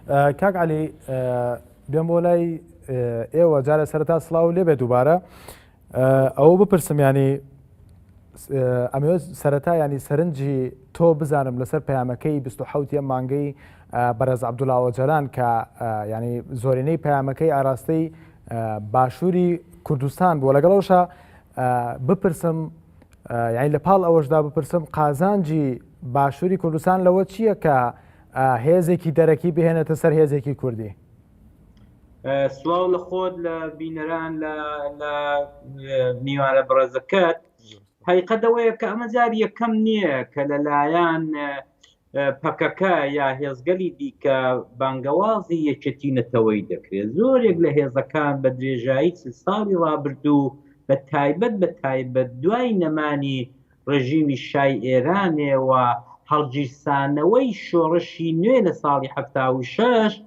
کاک عەلی بێم بۆ لای ئێوە جارە سەرەتا سڵاو لێبێ دووبارە ئەوە بپرسم ینی ئەمەوێت سەرەتا ینی سەرنجی تۆ بزانم لەسەر پەیامەکەی 26 ئەم مانگەی بەرەز عەبدوڵا ئۆجەلان کە ینی زۆرینەی پەیامەکەی ئاراستەی باشووری کوردستان بووە لەگەڵەوشە بپرسم یانی لە پاڵ ئەوەشدا بپرسم قازانجی باشووری کوردستان لەوە چییە کە هێزێکی دەرەکی بهێنێتە سەر هێزێکی کوردی؟ سڵاو لە خۆت لە بینەران لە میوانە بەڕێزەکەت هەیقەت ئەوەیە کە ئەمە جار یەکەم نییە کە لەلایەن پەکەکە یا هێزگەلی دیکە بانگەوازی یەکێتی نەتەوەیی دەکرێت. زۆرێک لە هێزەکان بە درێژایی چل ساڵی ڕابردوو بە تایبەت بە تایبەت دوای نەمانی ڕێژیمی شای ئێرانێ و هەڵگیرسانەوەی شۆڕشی نوێ لە ساڵی 76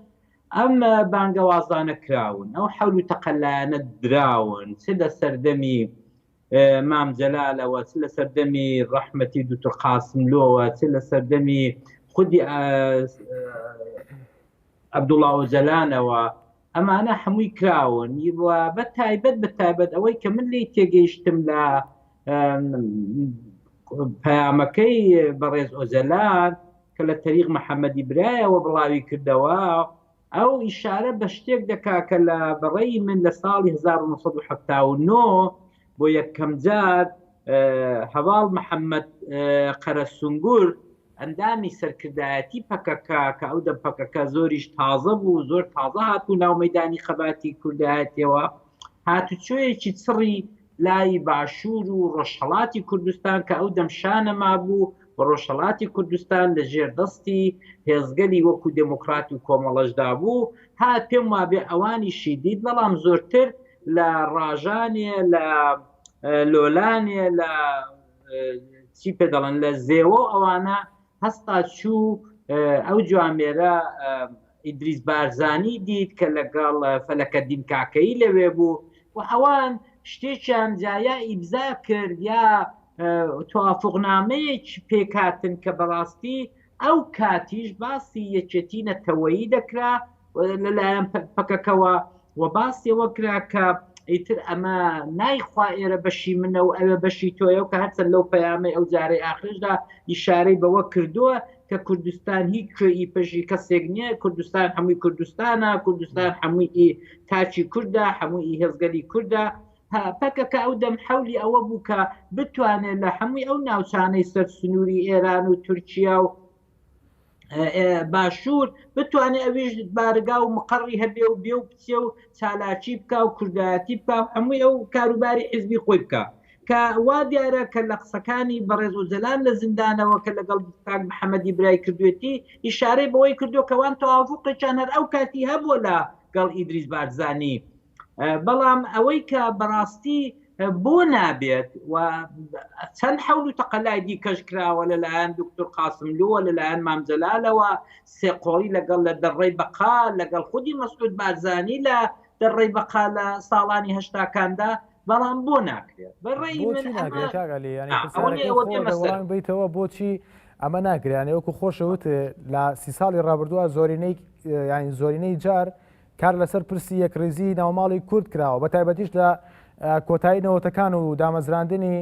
ئەم بانگەوازانە کراون، ئەو حەول و تەقەلایانە دراون چ لە سەردەمی مام جەلالەوە، چ لە سەردەمی ڕەحمەتی دوکتور قاسملۆوە، چ لە سەردەمی خودی عەبدوڵا ئۆجەلانەوە، ئەمانە هەمووی کراون. بە تایبەت بە تایبەت ئەوەی کە من لێی تێگەیشتم لە پەیامەکەی بەڕێز ئۆجەلان کە لە تەریق محەممەدی برایەوە بڵاوی کردەوە، ئەو ئیشارە بە شتێک دەکا کە لە بەڕەی من لە ساڵی 1979 بۆ یەکەمجار هەڤاڵ محەممەد قەرەسونگور ئەندامی سەرکردایەتی پەکەکە کە ئەو دەم پەکەکە زۆریش تازە بوو زۆر تازە هاتوو ناو مەدانی خەباتی کوردایەتیەوە هاتوچۆیەکی چڕی لای باشوور و ڕۆژهەڵاتی کوردستان کە ئەو دەم شا نەمابوو و ڕۆژهەڵاتی کوردستان لە ژێر دەستی هێزگەلی وەکوو دێموکڕات و کۆمەڵەشدا بوو، هات پێم وابێ ئەوانیشی دیت، بەڵام زۆرتر لە ڕاژانێ، لە لۆلانێ، لە چی پێ دەڵێن لە زێوە و ئەوانە هەستا چوو ئەو جوامێرە ئیدریس بارزانی دیت کە لەگەڵ فەلەکەدین کاکەیی لەوێ بوو و ئەوان شتێکیان جا یا ئیمزا کرد یا توافقنامەیەک پێکهاتن کە بەڕاستی ئەو کاتیش باسی یەکێتی نەتەوەیی دەکرا لەلایەن پەکەکەوە و باسی ئەوە کرا کە ئیتر ئەمە نایخوا ئێرە بەشی منە و ئەوێ بەشی تۆیە و کە هەرچەند لەو پەیامەی ئەو جارەی ئاخرشدا ئیشارەی بەوە کردووە کە کوردستان هیچ کوێ ئی پەژی کەسێک نییە کوردستان هەمووی کوردستانە کوردستان هەمووی ئی تاکی کوردە هەموو ئی هێزگەلی کوردە پەکەکە ئەو دەم حەولی ئەوە بوو کە بتوانێت لە هەمووی ئەو ناوچانەی سەر سنووری ئێران و تورکیا و باشوور بتوانێت ئەویش بارگا و مقەڕی هەبێ و بێ و بچێ و چالاکی بکا و کوردایەتی بکا و هەمووی ئەو کاروباری حزبی خۆی بکا کە وا دیارە کە لە قسەکانی بەڕێز ئۆجەلان لە زیندانەوە کە لەگەڵ کاک محەممەدی برای کردوێتی ئیشارەی بەوەی کردو کەوان تەوافقێکیان هەر ئەو کاتی هەبووە لە گەڵ ئیدریس بارزانی بەڵام ئەوەی کە بەڕاستی بۆ نابێت و چەند حەول و تەقەلای دیکەش کراوە لەلایەن دکتور قاسملووە لەلایەن مامجەلالەوە سێقۆڵی لەگەڵ لە دەڕێی بەقا لەگەڵ خودی مەسعود بارزانی لە دەڕێی بەقا لە ساڵانی هەشتاکاندا بەڵام بۆ ناکرێت بەڕێی من وەڵام بیتەوە بۆچی ئەمە ناکرێت وەکو خۆشەوت لە سی ساڵی ڕابردووە زۆرینەی یانی زۆرینەی جار کار لەسەر پرسی یەکڕیزیی ناوماڵی کورد کراوە، بەتایبەتیش لە کۆتایی نەوەتەکان و دامەزراندنی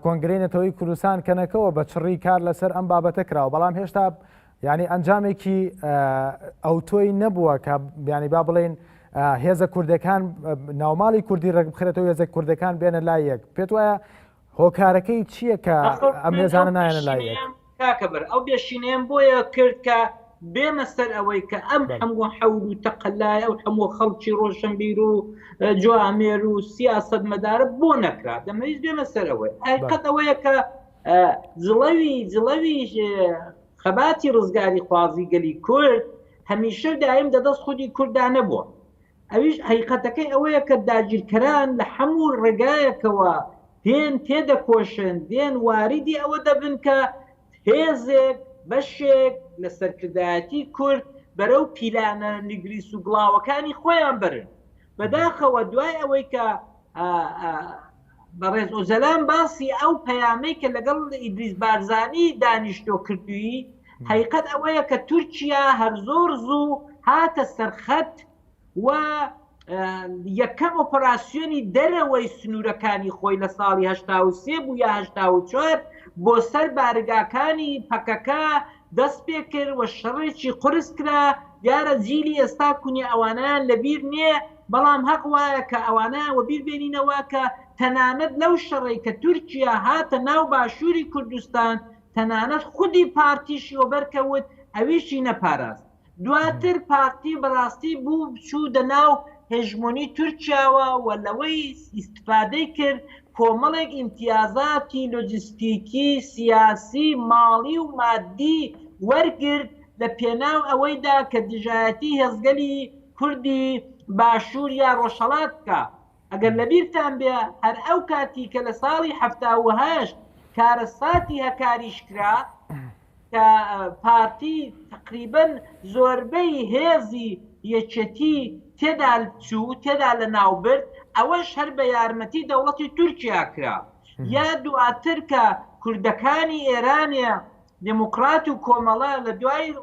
کۆنگرەی نەتەوەی کوردستان کەنەکەوە بە چڕی کار لەسەر ئەم بابەتە کراوە، بەڵام هێشتا یانی ئەنجامێکی ئەوتۆی نەبووە کە بیانی با بڵێن هێزە کوردەکان ناوماڵی کوردی ڕێک بخرێتەوە هێزە کوردەکان بێنە لای یەک پێت وایە هۆکارەکەی چییە کە ئەم هێزانە نایەنە لای یەک؟ کاکە بەر ئەو بێشینەیەم بۆیە کرد کە بێمە سەر ئەوەی کە ئەم هەموو حەول و تەقەلای ئەو هەموو خەڵکی ڕۆشنبیر و جوامێر و سیاسەتمەدارە بۆ نەکرا دەمەویست بێمە سەر ئەوەی حەقیقەت ئەوەیە کە جڵەوی جڵەوی خەباتی ڕزگاری خوازی گەلی کورد هەمیشە دایم دەدەست خودی کووردا نەبووە ئەویش هەقیقەتەکەی ئەوەیە کە داگیرکەران لە هەموو ڕێگایەکەوە دێن تێدەکۆشن، دێن واریدی ئەوە دەبن کە هێزێک، بەشێک لە سەرکردایەتی کورد بەرەو پیلانە نگریس و گڵاوەکانی خۆیان بەرن. بەداخەوە دوای ئەوەی کە بەڕێز ئۆجەلان باسی ئەو پەیامەی کە لەگەڵ ئیدریس بارزانی دانیشتۆ کردووی، حەقیقەت ئەوەیە کە تورکیا هەر زۆر زوو هاتە سەرخەت و یەکەم ئۆپەراسیۆنی دەرەوەی سنوورەکانی خۆی لە ساڵی 83 بوو یا 84 بۆ سەر بارگاکانی پەکەکە دەست پێ کرد و شەڕێکی قورس کرا دیارە جیلی ئێستا کونی ئەوانیان لەبیر نییە بەڵام هەق وایە کە ئەوانیان وەبیر بێنینەوە کە تەنانەت لەو شەڕەی کە تورکیا هاتە ناو باشووری کوردستان تەنانەت خودی پارتیشی وەبەرکەوت ئەویشی نەپاراست. دواتر پارتی بەڕاستی بوو چوو دەناو هێژمۆنی تورکیاوە و لەوەی ئیستفادەی کرد کۆمەڵێک ئیمتیازاتی لۆجستیکی، سیاسی، ماڵی و مادی وەرگرت لە پێناو ئەوەیدا کە دژایەتی هێزگەلی کوردی باشوور یا ڕۆژهەڵات بکا. ئەگەر لەبیرتان بێ هەر ئەو کاتی کە لە ساڵی 78 کارەساتی هەکاریش کرا کە پارتی تقریبن زۆربەی هێزی یەکێتی تێدا چوو تێدا لە ناو برد ئەوەش هەر بە یارمەتی دەوڵەتی تورکیا کرا یا دواتر کە کوردەکانی ئێرانێ دێموکڕات و کۆمەڵە لە دوای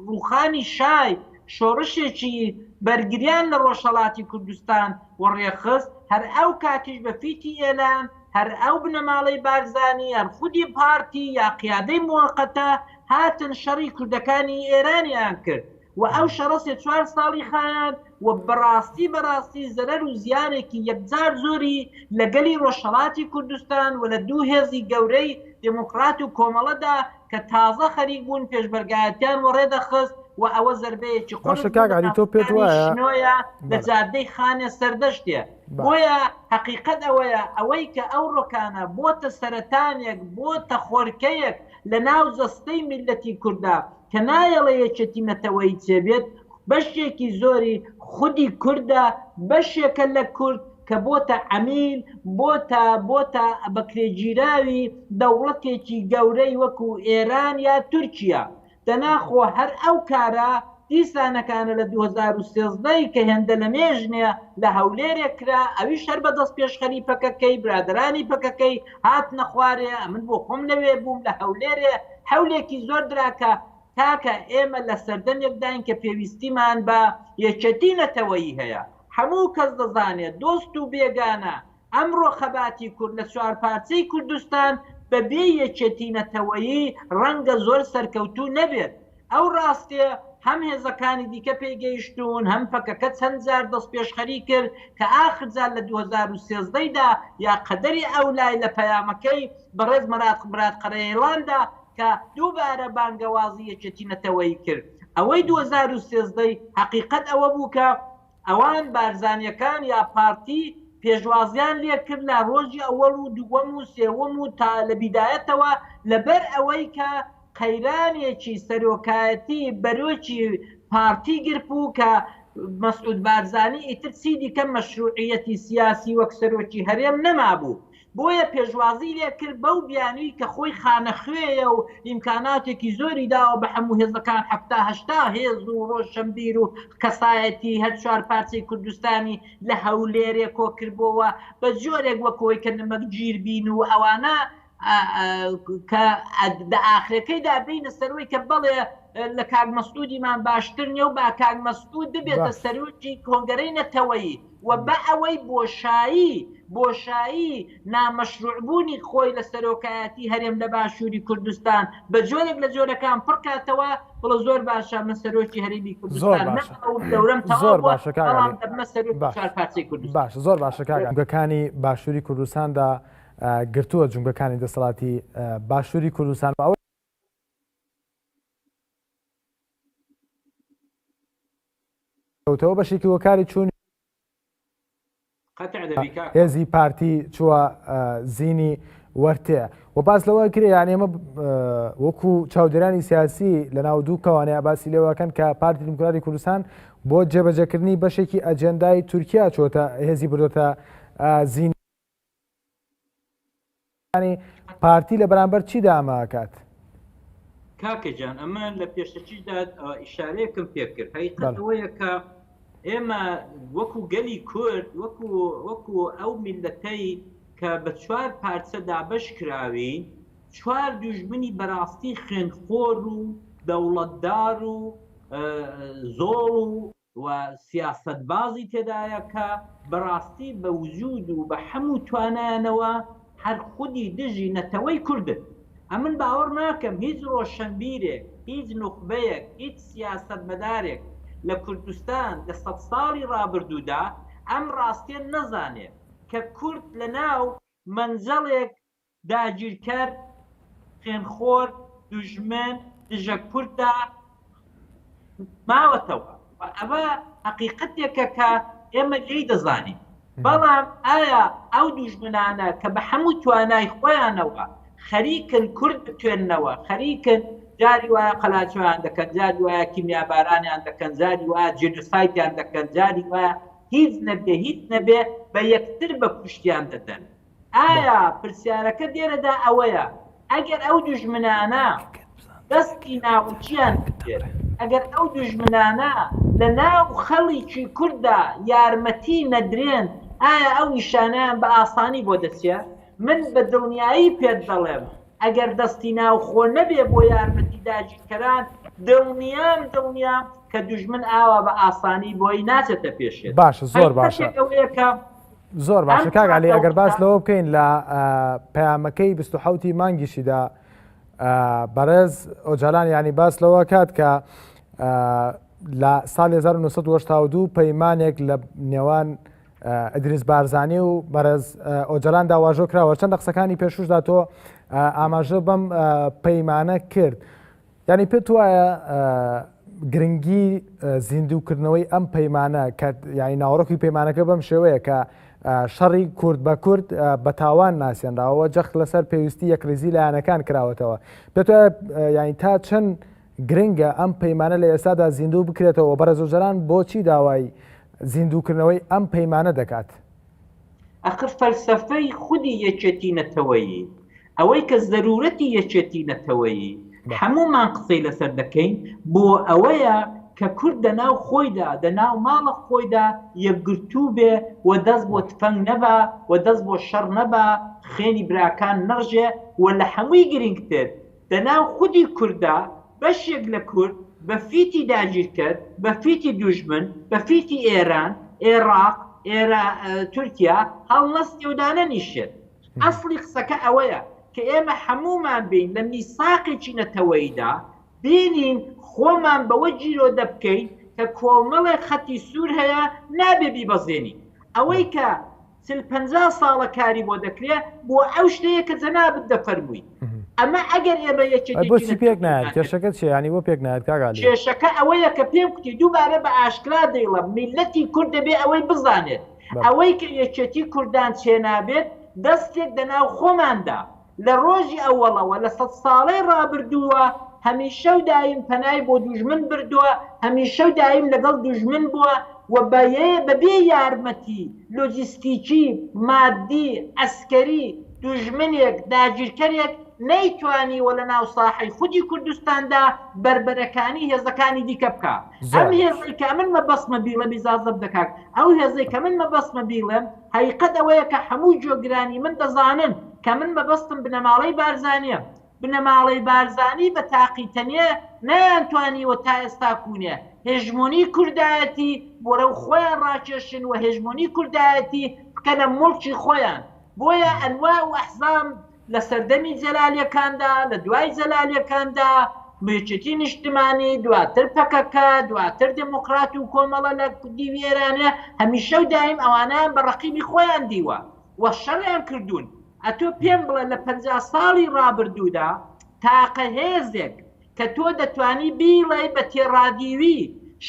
ڕووخانی شای شۆڕشێکی بەرگریان لە ڕۆژهەڵاتی کوردستان وەڕێخست، هەر ئەو کاتیش بە فیتی ئێلام، هەر ئەو بنەماڵەی بارزانی، هەر خودی پارتی یا قیادەی موەقەتە هاتن شەڕی کوردەکانی ئێرانیان کرد. و ئەو شەڕە سێ چوار ساڵی خایاند و بەڕاستی بەڕاستی زەرەر و زیانێکی یەکجار زۆری لە گەلی ڕۆژهەڵاتی کوردستان و لە دوو هێزی گەورەی دێموکڕات و کۆمەڵەدا کە تازە خەریک بوون پێشمەرگایەتیان وەڕێ دەخست و ئەوە زەربەیەکی قورس باشە کاک عەلی تۆ پێت وایە شنۆیە لە بەڵێ. جادەی خانێ سەردەشتێ باشە. بۆیە هەقیقەت ئەوەیە ئەوەی کە ئەو ڕۆکانە بۆتە سەرەتانێک بۆتە خۆرکەیەک لە ناو جەستەی میللەتی کوردا کە نایەڵێ یەکێتی نەتەوەیی چێبێت، بەشێکی زۆری خودی کوردە، بەشێکە لە کورد کە بۆتە عەمیل، بۆتە بۆتە بەکرێگیراوی دەوڵەتێکی گەورەی وەکو ئێران یا تورکیا. دەنا خۆ هەر ئەو کارە دیسانەکانە لە 2013 ی کە هێندە لەمێژ نیە لە هەولێرێ کرا، ئەویش هەر بە دەستپێشخەری پەکەکەی، برادەرانی پەکەکەی هاتنە خوارێ، ئەمن بۆ خۆم لەوێ بووم لە هەولێرێ، حەولێکی زۆر درا کە کاکە ئێمە لە سەردەمێکداین کە پێویستیمان بە یەکێتی نەتەوەیی هەیە. هەموو کەس دەزانێت، دۆست و بێگانە، ئەمڕۆ خەباتی کورد لە چوارپارچەی کوردستان بە بێ یەکێتی نەتەوەیی ڕەنگە زۆر سەرکەوتوو نەبێت. ئەو ڕاستیە هەم هێزەکانی دیکە پێی گەیشتوون، هەم پەکەکە چەند جار دەستپێشخەری کرد کە ئاخر جار لە 2013 دا یا قەدەری ئەولای لە پەیامەکەی بەڕێز مەراد مراد قەرەیڵاندا کە دووبارە بانگەوازی یەکێتی نەتەوەیی کرد. ئەوەی 2013 هەقیقەت ئەوە بوو کە ئەوان بارزانیەکان یا پارتی پێشوازیان لێ کرد لە ڕۆژی ئەوەڵ و دووەم و سێوەم و تا لە بیدایەتەوە لەبەر ئەوەی کە قەیرانێکی سەرۆکایەتی بەرۆکی پارتی گرپوو کە مەسعود بارزانی ئیتر چی دیکە مەشروعیەتی سیاسی وەک سەرۆکی هەرێم نەمابوو بۆیە پێشوازی لێ کرد بەو بیانووی کە خۆی خانەخوێیە و ئیمکاناتێکی زۆری داوە بە هەموو هێزەکان حەفتا هەشتا هێز و ڕۆشەنبیر و کەسایەتی هەر چوار پارچەی کوردستانی لە هەولێرێ کۆکردبۆوە بە جۆرێک وەکەوەی کە نمەکگیر بین و ئەوانە کە لە ئاخرەکەیدا بینە سەروی کە بەڵێ لە کاک مەسعودیمان باشتر نییە و با کاک مەسعود ببێتە سەرۆکی کۆنگرەی نەتەوەیی و بە ئەوەی بۆشایی بۆشایی نامەشروعبوونی خۆی لە سەرۆکایەتی هەرێم لە باشووری کوردستان بە جۆرێک لە جۆرەکان پڕکاتەوە بڵێ زۆر باشە من سەرۆکی هەرێمی زۆر کوردستان باشە نەماوم دەورەم تەواو زۆر بووە باشە کاک بەڵام عەلی دەبمە سەرۆکی باش چوار پارچەی کوردستان. باشە زۆر باشە کاک عەلی جومگەکانی باشووری کوردستاندا گرتووە جومگەکانی دەسەڵاتی باشووری کوردستان و ئەوەی کەوتەوە بەشێکی هۆکاری چوونی قەتع دەبی کاکە. هێزی پارتی چووە زینی وەرتێ و باس لەوە کرێ یان ئێمە وەکو چاودێرانی سیاسی لە ناو دوو کەوانەیە باسی لێوەکەن کە پارتی دیموکراتی کوردستان بۆ جێبەجێکردنی بەشێکی ئەجێندای تورکیا چۆتە هێزی بردۆتە زینی پارتی لە بەرامبەر چیدا ئەمە ئەکات؟ کاکە جان ئەمە لە پێشەکیشدا ئیشارەیەکم پێ کرد هەقیقەت ئەوەیە کە ئێمە وەکو گەلی کورد وەکو وەکو ئەو میلەتەی کە بە چوار پارچە دابەش کراوین چوار دوژمنی بەراستی خوێنخۆر و. دەوڵەتدار و زۆڵ و و سیاسەتبازی تێدایە کە بەڕاستی بە وجود و بە حەموو توانایانەوە هەر خودی دژی نەتەوەی کوردن. ئەمن باوەڕ ناکەم هیچ ڕۆشەنبیرێک، هیچ نوخبەیەک، هیچ سیاسەتمەدارێک لە کوردستان لە سەدساڵی ڕابردوودا ئەم ڕاستیە نەزانێ کە کورد لە ناو مەنجەڵێک داگیرکەر، خوێنخۆر، دوژمن، دژە کورددا ماوەتەوە و ئەوە هەقیقەتێکە کە ئێمە لێی دەزانین. بەڵام ئایا ئەو دوژمنانە کە بە هەموو توانای خۆیانەوە خەریکن کورد بتوێننەوە، خەریکن جاری وایە قەلاچۆیان دەکەن، جاری وایە کیمیابارانیان دەکەن، جاری وایە جینۆسایدیان دەکەن، جاری وایە هیچ نەبێ هیچ نەبێ بە یەکتر بە کوشتیان دەدەن. ئایا پرسیارەکە لێرەدا ئەوەیە ئەگەر ئەو دوژمنانە دەستی ناوکیان بێت، ئەگەر ئەو دوژمنانە لە ناو خەڵکی کورددا یارمەتی نەدرێن، ئایا ئەو نیشانەیان بە ئاسانی بۆ دەچێ؟ من بە دڵنیایی پێت دەڵێم ئەگەر دەستی ناوخۆ نەبێ بۆ یارمەتی داگیرکەران، دڵنیام دڵنیام کە دوژمن ئاوا بە ئاسانی بۆی ناچێتە پێشێ. باشە زۆر باشە. هەقیقەتێک ئەوەیە کە زۆر باشە کاک عەلی ئەگەر باس لەوە بکەین لە پەیامەکەی 27 مانگیشیدا بەڕێز ئۆجالان ینی باس لەوە کات کە لە ساڵی 1992 پەیمانێک لە نێوان ئەدریس بارزانانی و بەڕێز ئۆجالاندا واژۆ کراوە چەند لە قسەکانی پێشوشدا تۆ ئاماژە بەم پەیمانە کرد یانی پێت وایە گرنگی زیندووکردنەوەی ئەم پەیمانە کە یانی ناوەڕۆکی پەیمانەکە بەم شێوەیە کە شەڕی کورد بە کورد بە تاوان ناسیێنراوە جەخت لەسەر پێویستی یەکریزی لایەنەکان کراوەتەوە پێت وایە یانی تا چەند گرنگە ئەم پەیمانە لە ئێستادا زیندوو بکرێتەوە بەڕێز ئۆجالان بۆچی داوای زیندووکردنەوەی ئەم پەیمانە دەکات؟ ئەخر فەلسەفەی خودی یەکێتی نەتەوەیی، ئەوەی کە زەرورەتی یەکێتی نەتەوەیی هەموومان قسەی لەسەر دەکەین، بۆ ئەوەیە کە کورد دەناو خۆیدا، دەناو ماڵە خۆیدا یەکگرتوو بێ و دەست بۆ تفەنگ نەبا و دەست بۆ شەڕ نەبا، خوێنی براکان نەڕژێ و لە هەمووی گرینگتر دەناو خودی کورددا بەشێک لە کورد بە فیتی داگیرکەر، بە فیتی دوژمن، بە فیتی ئێران، ئێڕاق، ئێرا، تورکیا هەڵنەستێ و دانەنیشێت. ئەسڵی قسەکە ئەوەیە کە ئێمە هەموومان بین لە میساقێکی نەتەوەییدا بینین خۆمان بەوە گیرۆدە بکەین کە کۆمەڵێک خەتی سوور هەیە نابێ بیبەزێنین. ئەوەی کە چل 50 ساڵە کاری بۆ دەکرێ بۆ ئەو شتەیە کە جەنابت دەفەرمووی ئەمە ئەگەر ئێمە یەکێتی بۆچی پێک نایەت کێشەکە چیە ینی بۆ پێک نایەت کاک عەلی؟ کێشەکە ئەوەیە کە پێم کوتی دووبارە بە ئاشکرا دەیڵم میللەتی کورد دەبێ ئەوەی بزانێت ئەوەی کە یەکێتی کوردان چێنابێت دەستێک دەناو خۆماندا لە ڕۆژی ئەوەڵەوە لە سەدساڵەی ڕابردووە هەمیشە و دایم پەنای بۆ دوژمن بردووە، هەمیشە و دایم لەگەڵ دوژمن بووە و بە بەبێ یارمەتی لۆجیستیکی، مادی، عەسکەری دوژمنێک، داگیرکەرێک نەیتوانیوە لە ناو ساحەی خودی کوردستاندا بەربەرەکانی هێزەکانی دیکە بکا. ئەم هێزەی کە من مەبەستمە بیڵێم ئیجازە بدە کاک، ئەو هێزەی کە من مەبەستمە بیڵێم هەقیقەت ئەوەیە کە هەموو گوێگرانی من دەزانن کە من مەبەستم بنەماڵەی بارزانیە. بنەماڵەی بارزانی بە تاقی تەنێ نەیانتوانیوە تا ئێستا کوونێ هێژمۆنی کوردایەتی بۆرەو خۆیان ڕاکێشن و هێژمۆنی کوردایەتی بکەنە موڵکی خۆیان. بۆیە ئەنواع و ئەحزام لە سەردەمی جەلالیەکاندا، لە دوای جەلالیەکاندا، یەکێتی نیشتمانی، دواتر پەکەکە، دواتر دێمۆکڕات و کۆمەڵە لە دیوی ئێرانێ، هەمیشە و دایم ئەوانەیان بە ڕەقیبی خۆیان دیوە و شەڕیان کردوون. ئەتۆ پێم بڵێ لە 50 ساڵی ڕابردوودا تاقە هێزێک کە تۆ دەتوانی بیڵێی بە تێڕادیوی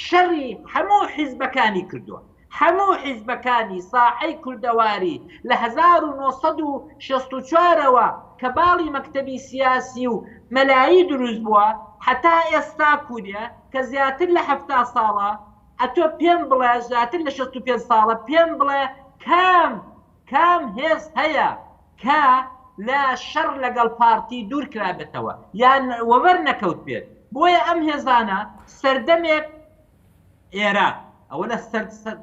شەڕی هەموو حیزبەکانی کردووە. هەموو حیزبەکانی ساحەی کوردەواری لە 1964 ەوە کە باڵی مەکتەبی سیاسی و مەلایی دروست بووە هەتا ئێستا کوونێ کە زیاتر لە 70 ساڵە ئەتۆ پێم بڵێ زیاتر لە 65 ساڵە پێم بڵێ کام کام هێز هەیە کە لە شەڕ لەگەڵ پارتی دوور کرابێتەوە یان وەبەر نەکەوتبێت بۆیە ئەم هێزانە سەردەمێک ئێران ئەوە لە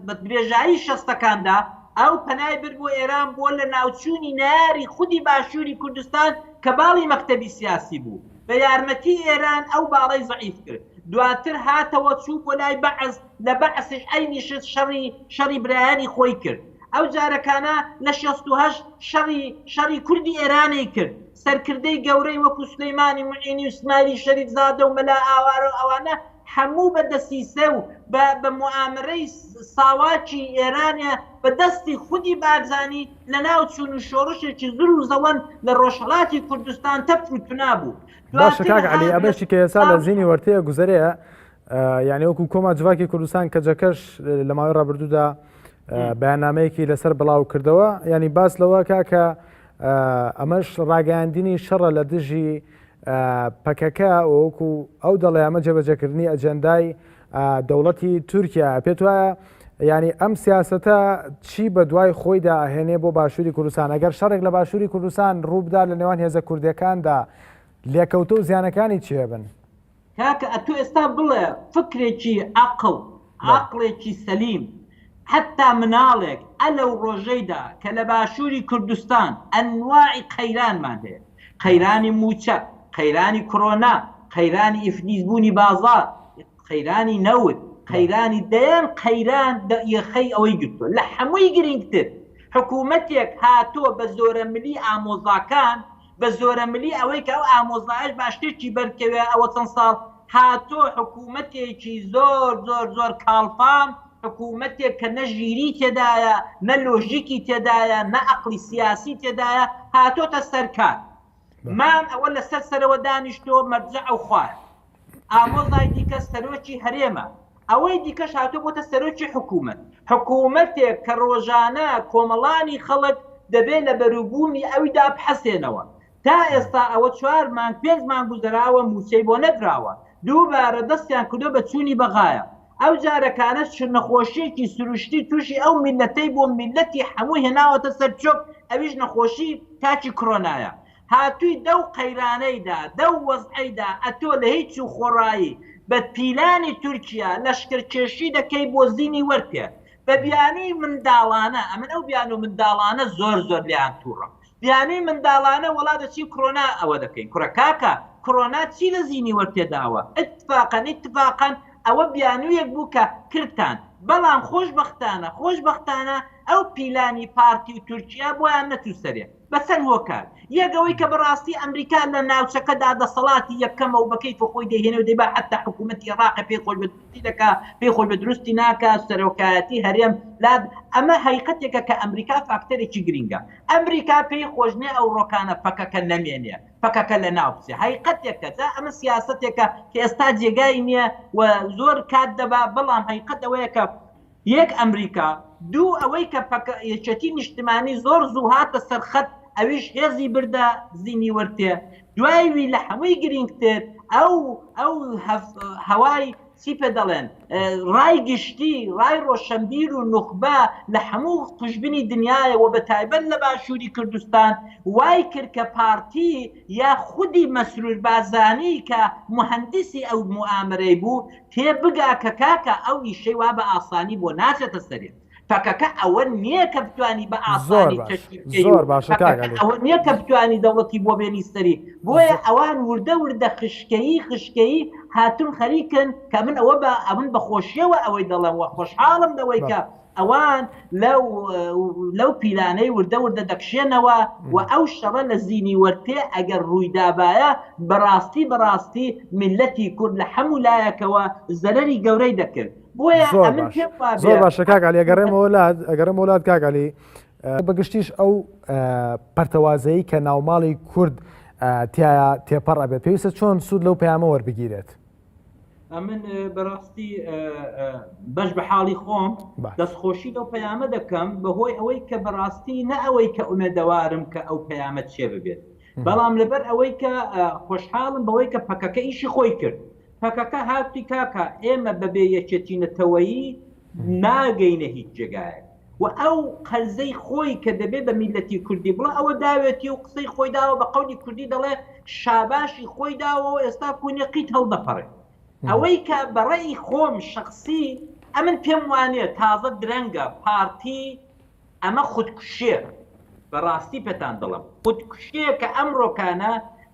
بە درێژایی شەستەکاندا ئەو پەنای برد بۆ ئێران بۆ لە ناوچوونی نەیاری خودی باشووری کوردستان کە باڵی مەکتەبی سیاسی بوو. بە یارمەتی ئێران ئەو باڵەی زەعیف کرد. دواتر هاتەوە چوو بۆ لای بەعس، لە بەعسش عەینی شت شەڕی شەڕی برایانی خۆی کرد. ئەو جارەکانە لە 68 شەڕی شەڕی کوردی ئێرانەی کرد. سەرکردەی گەورەی وەکوو سولەیمانی موعینی و سمایلی شەریفزادە و مەلا ئاوارە و ئەوانە هەموو بە دەسیسە و بە بە موئامەرەی ساواکی ئێرانێ بە دەستی خودی بارزانی لە ناو چوون و شۆڕشێکی زر و زەوەند لە ڕۆژهەڵاتی کوردستان تەفر و تونا بوو. باشە دواتر کاک عەلی هات لە ئەمەشی کە ئێستا لە ساڵی زینی وەرتەیە گوزەرەیە یعنی وەکو کۆما جڤاکی کوردستان کەجەکەش لە ماوەی ڕابردوودا بەیاننامەیەکی لەسەر بڵاو کردەوە ینی باس لەوە کا کە ئەمەش ڕاگەیاندنی شەڕە لە دژی پەکەکە وەکو ئەو دەڵێ ئەمە جێبەجێکردنی ئەجەندای دەوڵەتی تورکیا پێت وایە ینی ئەم سیاستە چی بە دوای خۆیدا ئەهێنێ بۆ باشووری کوردستان ئەگەر شەڕێک لە باشووری کوردستان ڕووبدا لە نێوان هێزە کوردەکاندا لێکەوتە و زیانەکانی چێ بن؟ کاکە ئەتۆ ئێستا بڵێ فکرێکی عەقڵ عەقڵێکی سەلیم حەتا مناڵێک ئەلەو ڕۆژەیدا کە لە باشووری کوردستان ئەنواعی قەیرانمان هەیە قەیرانی مووچە قەیرانی کرۆنا قەیرانی ئیفلیس بوونی بازاڕ قەیرانی نەوت قەیرانی دەیان قەیران یەخەی ئەوەی گرتووە لە هەمووی گرینگتر حکوومەتێک هاتووە بە زۆرەملی ئامۆزاکان بە زۆرەملی ئەوەی کە ئەو ئامۆزایەش با شتێکی بەرکەوێ ئەوە چەند ساڵ هاتۆ حکوومەتێکی زۆر زۆر زۆر کاڵفام حکوومەتێک کە نە ژیری تێدایە نە لۆژیکی تێدایە نە ئەقلی سیاسی تێدایە هاتۆتە سەرکار مام ئەوە لەسەر سەرەوە دانیشتۆ مەرجەع و خوارە ئامۆزای دیکە سەرۆکی هەرێمە، ئەوەی دیکەش هاتووە بۆتە سەرۆکی حکوومەت. حکوومەتێک کە ڕۆژانە کۆمەڵانی خەڵک دەبێ لە بەروبوومی ئەویدا بحەسێنەوە. تا ئێستا ئەوە چوار مانگ پێنج مانگ گوزەراوە مووچەی بۆ نەدراوە. دووبارە دەستیان کردووە بە چوونی بەغایە. ئەو جارەکانەش چ نەخۆشییەکی سروشتی تووشی ئەو میللەتەی بووە میللەتی هەموو هێناوەتە سەر چۆک ئەویش نەخۆشی تاکی کرۆنایە. هاتووی دەو قەیرانەیدا، دەو وەزعەیدا ئەتۆ لە هیچ و خۆڕایی بە پیلانی تورکیا لەشکرکێشی دەکەی بۆ زینی وەرتێ بە بیانووی منداڵانە، ئەمن ئەو بیانوو منداڵانە زۆر زۆر لێیان تووڕەم، بیانووی منداڵانە وەڵا دەچین کرۆنا ئەوە دەکەین، کوڕە کاکە کرۆنا چی لە زینی وەرتێ داوە؟ ئیتفاقەن ئیتفاقەن ئەوە بیانوویەک بوو کە کردتان، بەڵام خۆشبەختانە خۆشبەختانە ئەو پیلانی پارتی و تورکیا بۆیان نەچوو سەرێ. بە چەند هۆکار، یەک ئەوەی کە بەڕاستی ئەمریکا لە ناوچەکەدا دەسەڵاتی یەکەمە و بە کەیفی خۆی دەیهێنێ و دەیبا حەتتا حکوومەتی عێڕاقێ پێی خۆش بێ دروستی دەکا پێی خۆش بێ دروستی ناکا سەرۆکایەتی هەرێم لا ئەمە هەیقەتێکە کە ئەمریکا فاکتەرێکی گرینگە ئەمریکا پێی خۆش نیە ئەو ڕۆکانە پەکەکە نەمێنێ پەکەکە لە ناو بچێ هەیقەتێکە جا ئەمە سیاسەتێکە کە ئێستا جێگای نییە و زۆر کات دەبا بەڵام هەیقەت ئەوەیە کە یەک ئەمریکا، دوو ئەوەی کە پەکە یەکێتی نیشتمانی زۆر زوو هاتە سەر خەت ئەویش هێزی بردە زینی وەرتێ، دوای وی لە هەمووی گرینگتر ئەو ئەو هەوای چی پێ دەڵێن ڕای گشتی ڕای ڕۆشەنبیر و نوخبە لە هەموو قوژبنی دنیایە و بە تایبەت لە باشووری کوردستان وای کرد کە پارتی یا خودی مەسرور بارزانی کە موهەندیسی ئەو موئامەرەی بوو تێ بگا کە کاکە ئەو ئیشەی وا بە ئاسانی بۆ ناچێتە سەرێ. پەکەکە ئەوە نییە کە بتوانی بە زۆر ئاسانی باش چەکی بکەی زۆر و باشە کاک پەکەکە عەلی ئەوە نییە کە بتوانی دەوڵەتی بۆ بێنی سەری. بۆیە زۆ ئەوان وردە وردە خشکەیی خشکەیی هاتوون خەریکن کە من ئەوە بە ئەمن بە خۆشییەوە ئەوەی دەڵێم و خۆشحاڵم لەوەی بەڵێ کە ئەوان لەو لەو پیلانەی وردە وردە دەکشێنەوە و ئەو شەڕە لە زینی وەرتێ ئەگەر ڕوویدابایە بەڕاستی بەڕاستی میللەتی کورد لە حەموو لایەکەوە زەرەری گەورەی دەکرد بۆیە زۆر ئەمن باش پێم وابێ زۆر باشە کاک عەلی ئەگەڕێمەوە لات ئەگەڕێمەوە لات کاک عەلی بەگشتیش ئەو پەرتەوازەیی کە ناوماڵی کورد تیایا تێپەڕ ئەبێت پێویستە چۆن سوود لەو پەیامە وەربگیرێت؟ ئەمن بەڕاستی بەش بە حاڵی خۆم دەستخۆشی لەو پەیامە دەکەم بەهۆی ئەوەی کە بەڕاستی نە ئەوەی کە ئومێدەوارم کە ئەو پەیامە چێ ببێت بەڵام لەبەر ئەوەی کە خۆشحاڵم بەوەی کە پەکەکە ئیشی خۆی کرد پەکەکە هاتی کاکە ئێمە بەبێ یەکێتی نەتەوەیی ناگەینە هیچ جێگایەک و ئەو قەرزەی خۆی کە دەبێ بە میللەتی کوردی بڵێ ئەوە داوێتی و قسەی خۆی داوە بە قەولی کوردی دەڵێ شاباشی خۆی داوە و ئێستا کونی قیت هەڵدەپەڕێ ئەوەی کە بە ڕەئی خۆم شەخسی ئەمن پێم وانیە تازە درەنگە پارتی ئەمە خودکوشیە بە ڕاستی پێتان دەڵێم خودکوشیە کە ئەمڕۆکانە.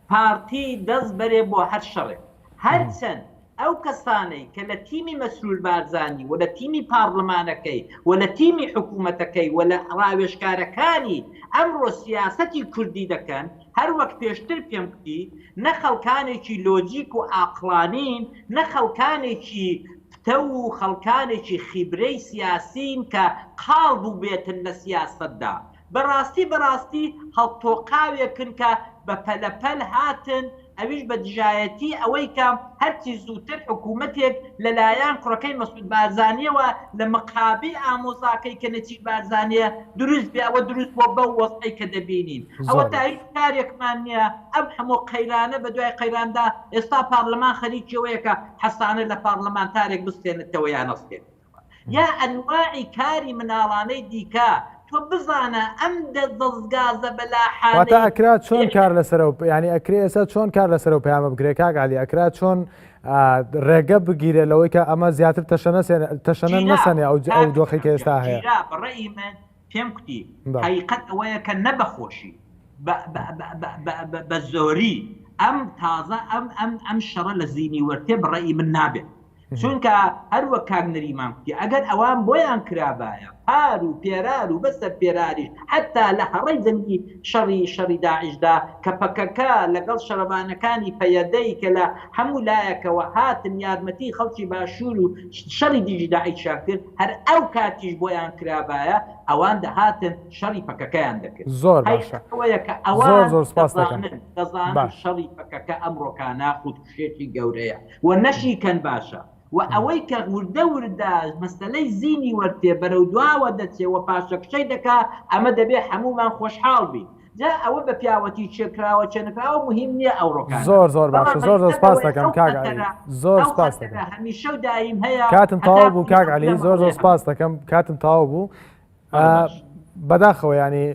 پارتی دەست بەرێ بۆ هەر شەڕێک. هەرچەند ئەو کەسانەی کە لە تیمی مەسرور بارزانی و لە تیمی پارلمانەکەی و لە تیمی حکوومەتەکەی و لە ڕاوێژکارەکانی ئەمڕۆ سیاسەتی کوردی دەکەن، هەر وەک پێشتر پێم کوتی، نە خەڵکانێکی لۆجیک و ئاقڵانین، نە خەڵکانێکی پتەو و خەڵکانێکی خیبرەی سیاسین کە قاڵ بووبێتن لە سیاسەتدا. بەڕاستی بەڕاستی هەڵتۆقاوێکن کە بە پەلەپەل هاتن ئەویش بە دژایەتی ئەوەی کە هەرچی زووتر حکوومەتێک لە لایان کوڕەکەی مەسعود بارزانیەوە لە مقابیل ئامۆزاکەی کە نێچیر بارزانیە دروست بێ ئەوە دروست بووە بەو وەزعەی کە دەبینین ئەوەتا هیچ کارێکمان نیە ئەم هەموو قەیرانە بە دوای قەیراندا ئێستا پارلمان خەریکی ئەوەیە کە حەسانە لە پارلمانتارێک بستێنێتەوە یا نەستێنێتەوە. یا ئەنواعی کاری مناڵانەی دیکە تۆ بزانە ئەم دەزگا زەبەلاحانەی واتە ئەکرا چۆن کار لەسەر ینی ئەکرێ ئێستا چۆن کار لەسەر و پەیامە بکرێ کاک علی ئەکرا چۆن ڕێگە بگیرێ لەوەی کە ئەمە زیاتر تەشەنە تەشەنە نەسەنێ ئەو ئەو دۆخی کە ئێستا هەیە بەڕێی من پێم کوتی حقیقەت ئەوەیە کە نە بەخۆشی بە زۆری ئەم تازە ئەم ئەم ئەم شەڕە لە زینی وەرتێ بەڕێی من نابێت چونکە هەر وەک کاک نەریمان کوتی ئەگەر ئەوان بۆیان کرابایە پار و پێرار و بەسەر پێراریش حەتا لە هەڕەی جەنگی شەڕی شەڕی داعشدا کە پەکەکە لەگەڵ شەڕەڤانەکانی پەیەدەی کە لە هەموو لایەکەوە هاتن یارمەتی خەڵکی باشوور و شەڕی دژی داعشیان کرد هەر ئەو کاتیش بۆیان کرابایە ئەوان دەهاتن شەڕی پەکەکەیان دەکرد زۆر باشە ئەوەیە کە ئەوان زۆر سپاس دەکەم دەزانن شەڕی پەکەکە ئەمڕۆکانە خودکوشێکی گەورەیە و نەشی کەن باشە و ئەوەی کە وردە وردە مەسەلەی زینی وەرتێ بەرەو دواوە دەچێ و پاشەکشەی دەکا ئەمە دەبێ هەموومان خۆشحاڵ بین جا ئەوە بە پیاوەتی چێ کراوە چێ نەکراوە موهیم نییە ئەوڕۆکانە زۆر زۆر باشە بەڵام زۆر زۆر حەقیقەت سپاس ئەوەیە دەکەم ئەو کاک عەلی خەتەرە زۆر ئەو سپاس خەتەرە دەکەم هەمیشە و دایم هەیە کاتم تەواو هەتاکو بوو کاک لەم عەلی زۆر زۆر ماڵەیە سپاس دەکەم کاتم تەواو بوو بەڵێ باش بەداخەوە ینی.